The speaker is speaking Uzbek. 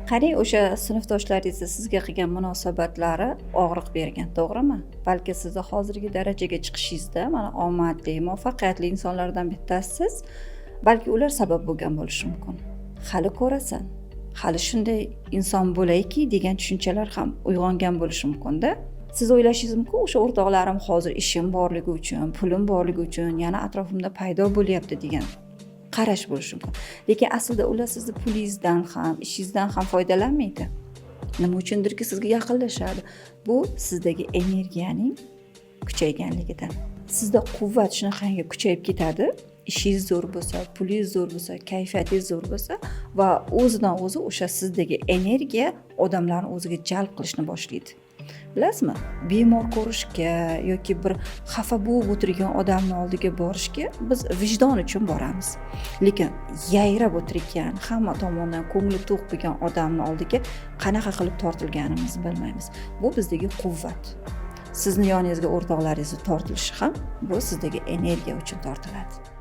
Qarang, o'sha sinfdoshlaringizni sizga qilgan munosabatlari og'riq bergan, to'g'rimi? Balki sizni hozirgi darajaga chiqishingizda, mana, omadli, muvaffaqiyatli insonlardan bittasiz, balki ular sabab bo'lgan bo'lishi mumkin. Hali ko'rasan, hali shunday inson bo'layki degan tushunchalar ham uyg'ongan bo'lishi mumkinda. Siz o'ylashingiz mumkin, o'sha o'rtoqlarim hozir ishim borligi uchun, pulim borligi uchun yana atrofimda paydo bo'lyapti degan qarash bo'lishi mumkin. Lekin aslida ular sizni pulingizdan ham, ishingizdan ham foydalanmaydi. Nima uchundirki sizga yaqinlashadi. Bu sizdagi energiyaning kuchayganligidan. Sizda quvvat shunaqangi kuchayib ketadi, ishingiz zo'r bo'lsa, pulingiz zo'r bo'lsa, kayfiyatingiz zo'r bo'lsa va o'zidan o'zi o'sha sizdagi energiya odamlarni o'ziga jalb qilishni boshlaydi. Bilasizmi, bemor ko'rishga yoki bir xafa bo'lib o'tirgan odamni oldiga borishga biz vijdon uchun boramiz. Lekin yayrab o'tirgan, hamma tomondan ko'ngli to'q bo'lgan odamni oldiga qanaqa qilib tortilganimizni bilmaymiz. Bu bizdagi quvvat. Sizni yoningizga o'rtoqlaringizni tortilishi ham bu sizdagi energiya uchun tortiladi.